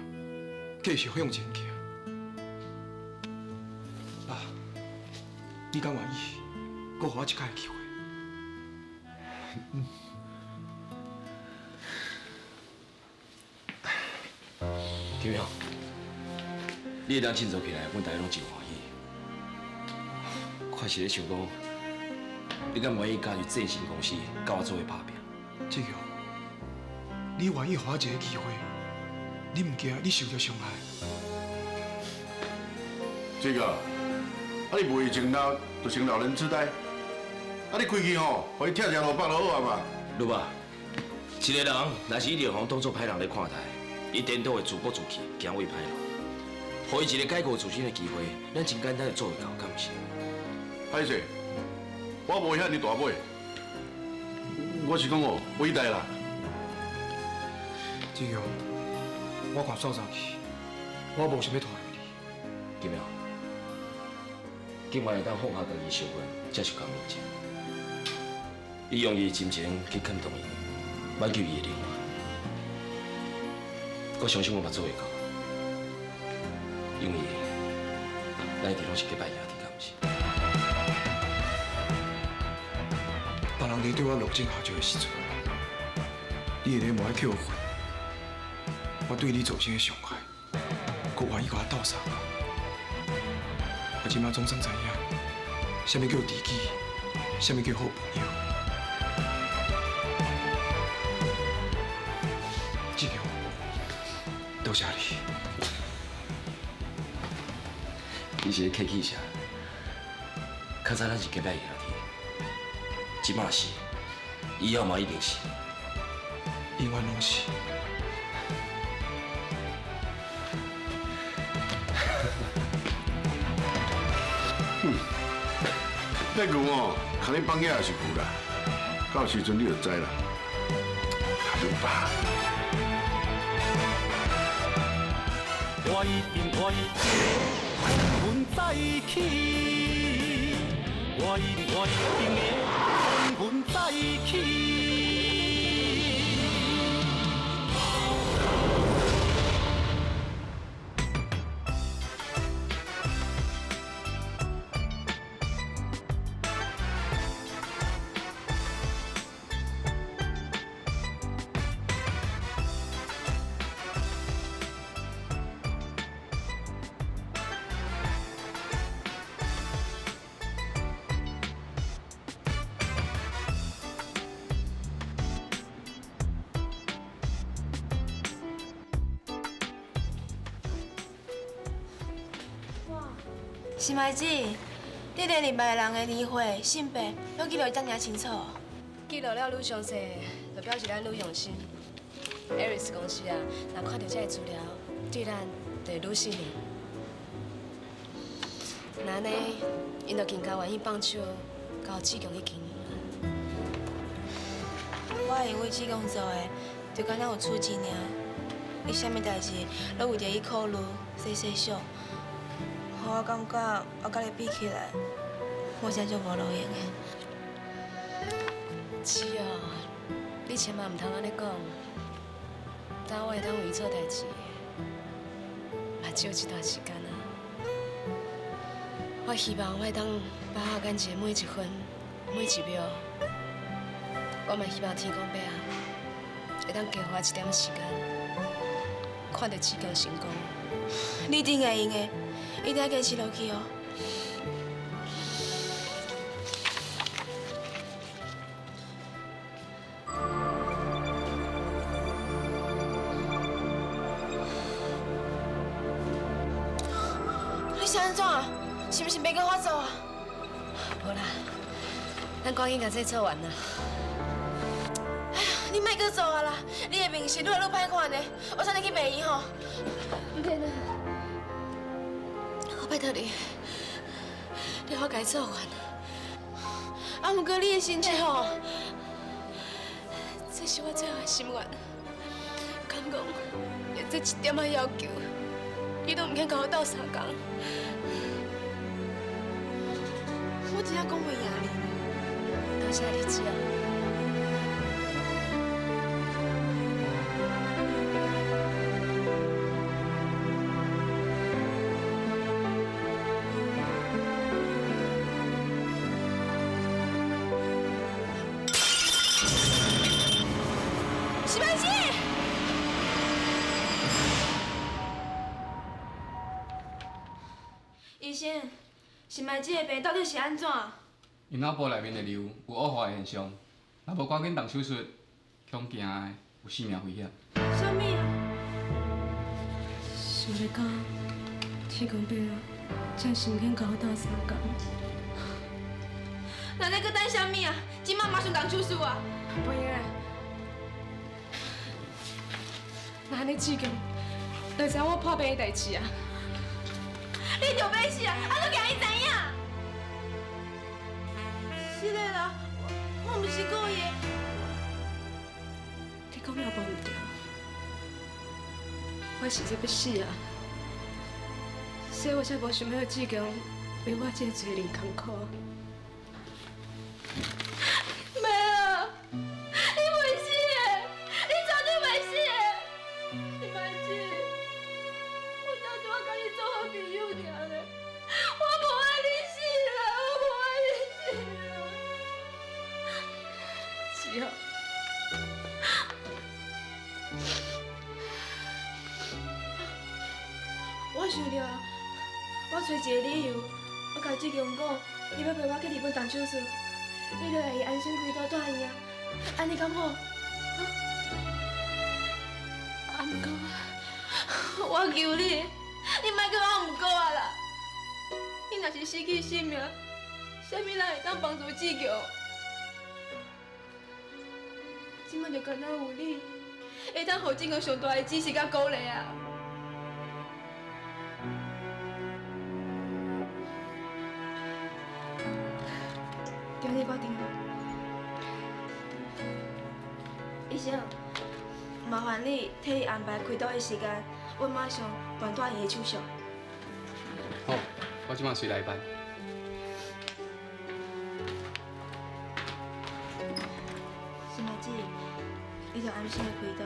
继续向前行。爸，你敢愿意阁予我一摆机会？金阳，你会当振作起来，阮大家拢真欢喜。我是咧想讲，你敢愿意加入振兴公司，佮我做伙拍拼？志强，你愿意予我一个机会？你毋惊你受著伤害？这个，啊你袂成老就成老人痴呆，啊你规气吼，予伊拆条路北就好啊嘛。女爸，一个人若是一直予人当作歹人咧看待，伊颠倒会自暴自弃，行为歹路。予伊一个改过自新的机会，咱真简单就做会到，敢毋是？歹势，我无遐尔大尾，我是讲哦，伟大啦。志强，我看煞煞去，我无想欲拖累你。金阳，敬愿会当放下家己仇恨，才是讲真。伊用伊的真情去感动伊，挽救伊的灵魂。我相信我嘛做会到，因为咱一直拢是结拜兄弟，敢毋是？别人伫对我落井下石的时阵，你会咧无爱扣分，我对你造成的伤害，阁愿意共我斗相共。我这马总算知影，啥物叫知己，啥物叫好朋友。志强，多谢你。你是咧客气啥？较早咱是结拜兄弟，这马是，以后嘛一定是。永远拢是。哼，那牛哦，共你放遐也是牛啦，到时阵你就知啦。阿鲁巴。我一定我一定会风云再起，我一定我一定会风云再起。新麦子，你连礼拜人的年岁、性别拢记录得遮尔清楚。记录了愈详细，就表示咱愈用心。艾瑞斯公司啊，若看到这个资料，对咱就会愈信任。那按呢，𪜶就更加愿意放手，交志强去经营啊。我会为志强做的，就敢若有处置尔。伊啥物代志，拢为著伊考虑，细细想。我感觉我佮你比起来，我真足无路用的。是哦，你千万毋通按呢讲。当我会当为伊做代志，嘛只有这段时间啊。我希望我会当把握感情的每一分每一秒。我嘛希望天公伯啊，会当加予我一点时间，看著志强成功。你一定会用的，一定要坚持落去哦。你是按怎？是毋是袂阁发作啊？无啦，咱赶紧共这做完啦。哎呀，你莫阁做啊啦！你的面色愈来愈歹看呢，我送你去病院吼。毋免啦，我拜托你，你予我共伊做完。啊，毋过你的身体吼，这是我最后的心愿。敢讲，连这一点仔要求，你都毋肯共我斗相共。我真正讲袂赢你。多谢你，子哦。是麦子。医生，是麦子的病到底是按怎？伊脑部内面的瘤有恶化的现象，若无赶紧动手术，恐惊的有性命危险。啥物啊？想袂到天公伯啊，真是毋肯共我斗相共。那你阁等啥物啊？这摆马上动手术啊！袂用的，若按呢志强，就会知我破病的代志啊！你就欲死啊！啊，你惊伊知影？是的啦，我毋是故意的。你讲了无毋对，我实在欲死啊！所以我才无想欲予志强为我这个罪人艰苦。妹啊，你袂死的，你绝对袂死的。是麦子，我当初我共你做好朋友尔咧，我无爱你死啦，我无爱你死啦。是啊。我想著啊，我找一个理由，我共志强讲，伊欲陪我去日本动手术，你就会安心开刀住院啊，按呢敢好？啊，毋过，我求你，你莫阁讲毋过啊啦！你若是失去性命，啥物人会当帮助志强？这摆就敢若有你，会当予志强上大的支持佮鼓励啊！求你挂电话。医生，麻烦你替伊安排开刀的时间，我马上办住院的手续。好，我这马随来办。新麦子，你就安心的开刀，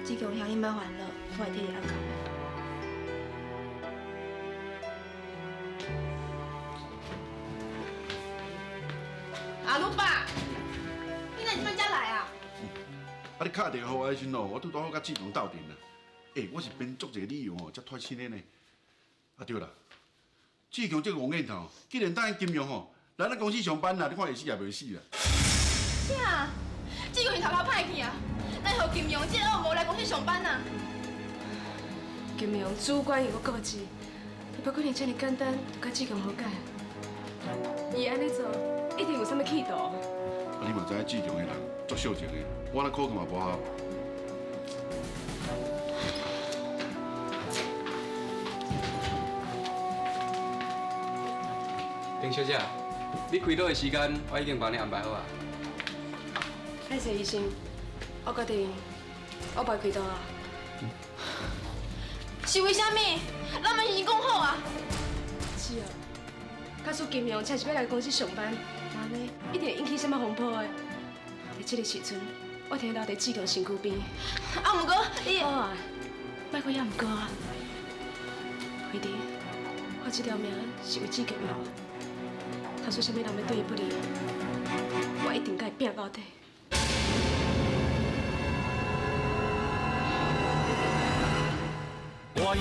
志强兄你莫烦恼，我会替你按卡。阿鲁爸，你哪这摆才来啊？啊！你敲电话予我的时阵哦，我拄拄好佮志强斗阵啦。欸，我是编足一个理由吼，才脱身的呢。啊对啦，志强这个戆眼头，既然答应金庸吼来咱公司上班啦，你看会死也袂死啦。啥？志强是头壳歹去啊？咱予金庸这个恶魔来公司上班啊？金庸主观又阁固执，伊不可能这么简单就佮志强和解。伊按呢做，一定有啥物企图。啊，你嘛知影志强的人足性情的，我按呢苦劝嘛无效。丁小姐，你开刀的时间我已经帮你安排好啊。谢谢医生，我决定我袂开刀啊。是为啥物？咱们是讲好啊。是啊，假使金庸真是欲来公司上班，那按呢一定会引起啥物风波的。伫这个时阵，我佇咧留佇志强身躯边。啊，毋过你，好啊，莫阁犹毋过啊。惠弟，我这条命是为志强留的，假使啥物人欲对伊不利，我一定共伊拼到底。我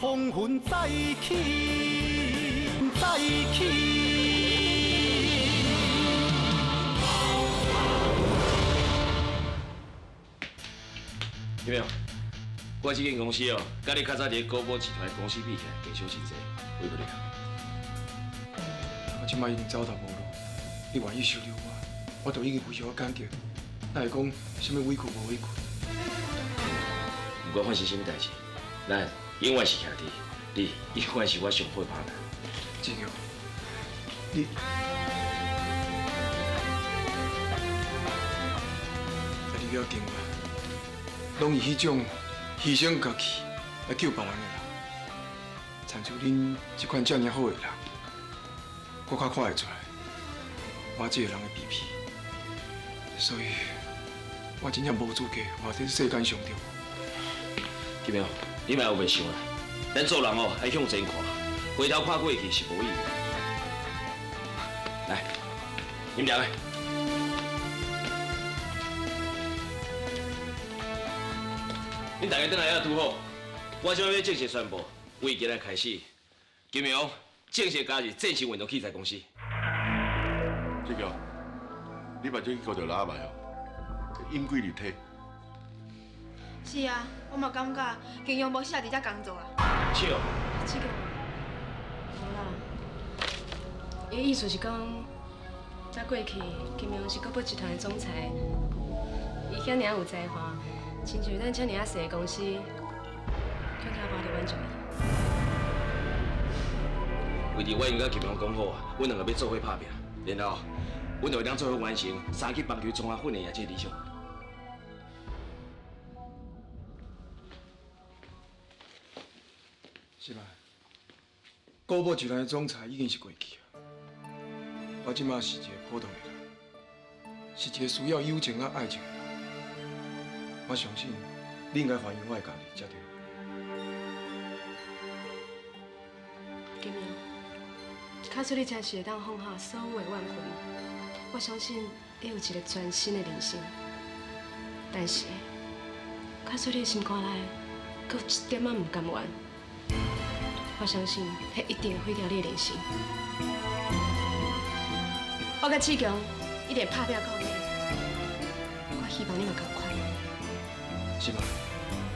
风云再起，再起。有没有？我这间公司哦，佮你较早伫国宝集团公司比起来，减少真济，委屈你啊。我这摆已经走投无路，你愿意收留我，我就已经非常感激。哪会讲啥物委屈无委屈？不管发生啥物代志，咱永远是兄弟，你永远是我上好的拍档。志强，你，在你了敬我，拢是彼种牺牲家己来救别人的人，亲像恁这款遮尔好的人，我较看会出来，我这个人的卑鄙，所以我真正无资格活伫世间上着。金苗，你莫有白想啦，咱做人哦，爱向前看，回头看过去是无意义。来，饮凉的。恁大家转来遐拄好，我这欲正式宣布，为今日开始，金苗正式加入战神运动器材公司。志强，你目睭去勾著喇叭哦，阴鬼立体。是啊，我嘛感觉金阳无适合伫遮工作啦。笑。这个，无啦。伊的意思是讲，在过去金阳是国宝集团的总裁，伊遐尔有才华，亲像咱遮尔仔细的公司，更较无得挽救伊。为伫我应该金阳讲好啊，阮两个欲做伙拍拼，然后，阮就会当做伙完成三级棒球综合训练的这个理想。是吧？国宝集团的总裁已经是过去啊，我这马是一个普通的人，是一个需要友情和爱情的人。我相信你应该欢迎我的加入才对。金阳，假使你真是会当放下所有的怨恨，我相信你有一个全新的人生。但是，假使你的心肝内阁有一点仔毋甘愿，我相信，彼一定会毁掉你的人生。我佮志强一定拍拼到底，我希望你嘛仝款。是吗？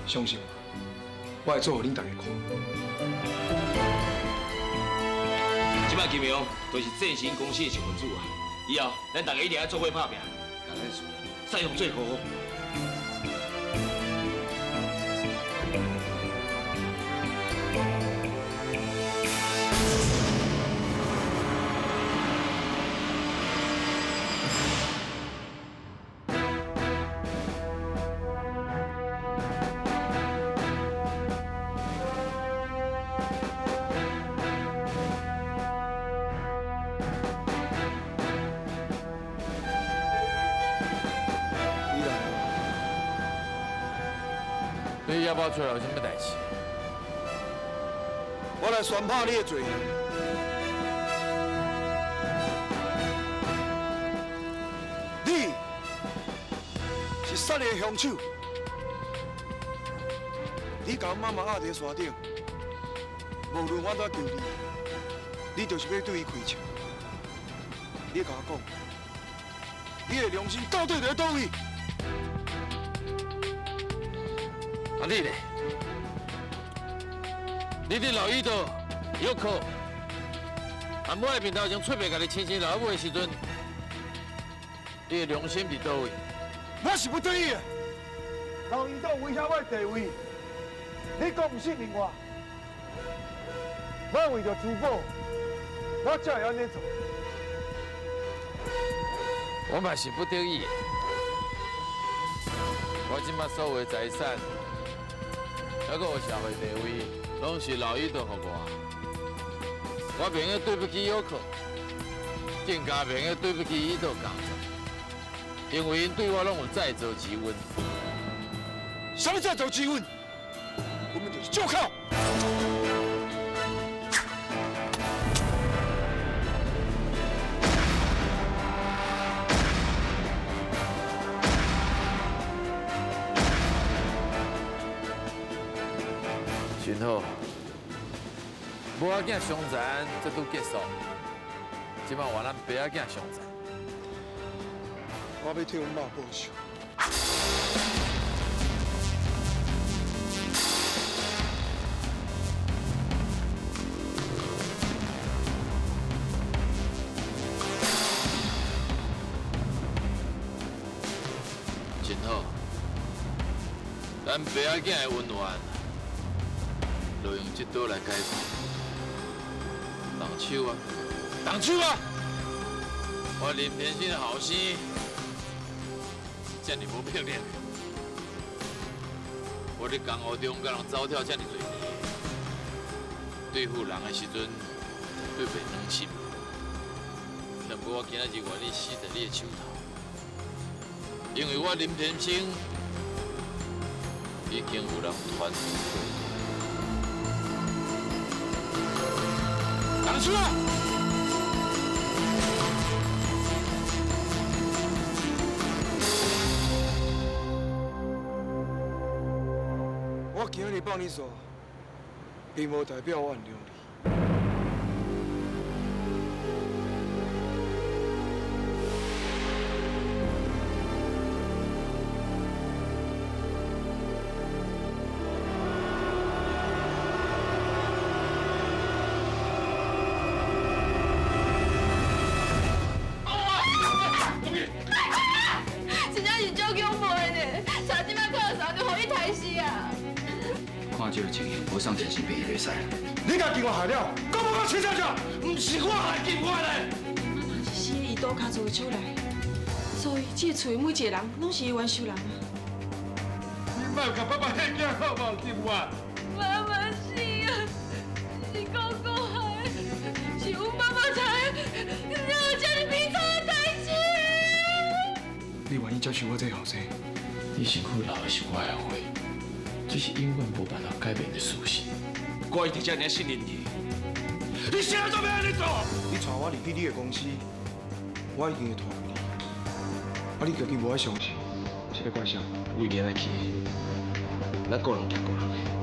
相信我，我会做予恁大家看。这摆金阳就是战神公司的一份子啊！以后咱大家一定爱做伙拍拼，共咱事业再向最高峰。你要不出来有啥物代志？我来宣判你的罪行。你是杀人凶手，你共妈妈压伫山顶，无论我怎求你，你就是欲对伊开枪。你共我讲，你的良心到底伫佗位？啊你咧？你伫老伊岛约克，阿母的面头前出卖家己亲生老母的时阵，你的良心伫佗位？我是不对的。老伊岛威胁我的地位，你阁毋信任我？我为著珠宝，我才会按呢做。我嘛是不得已的。我这马所有的财产，还阁有社会地位，拢是老伊岛予我。我袂用对不起约克，更加袂用对不起伊岛家族。因为𪜶对我拢有再造之恩。啥物再造之恩？根本就是借口。真好，母仔囝相残，这拄结束。这摆换咱爸仔囝相残。我欲替阮妈报仇。真好，咱爸仔囝的恩怨，就用这刀来解决。动手啊！动手啊！我林天生的后生，这尔无魄力。我伫江湖中佮人走跳这尔济年，对付人的时阵，绝对袂软心。不过我今仔日愿意死在你的手头，因为我林天生已经有人传过。动手啊！我今日放你煞，并无代表我原谅你。真正是足恐怖的呢，查这摆靠啥就予伊刣死啊！看这个情形，无送精神病院袂使。你共金华害了，讲无讲清楚者？毋是我害金华嘞。妈妈是死伫伊刀跤族的手内，所以这个厝的每一个人拢是伊冤仇人啊。你莫共爸爸彼囝好无，金华？妈妈死啊，是公公害，是阮妈妈才惹这么悲惨的代志。你愿意接受我这个后生？你身躯流的是我的血，这是永远无办法改变的事实。我一直这尔信任你，你现在做欲按呢做？你带我入去你的公司，我一定会拖你。啊，你家己无爱相信，是欲怪啥？为今仔起，咱各人行各人的。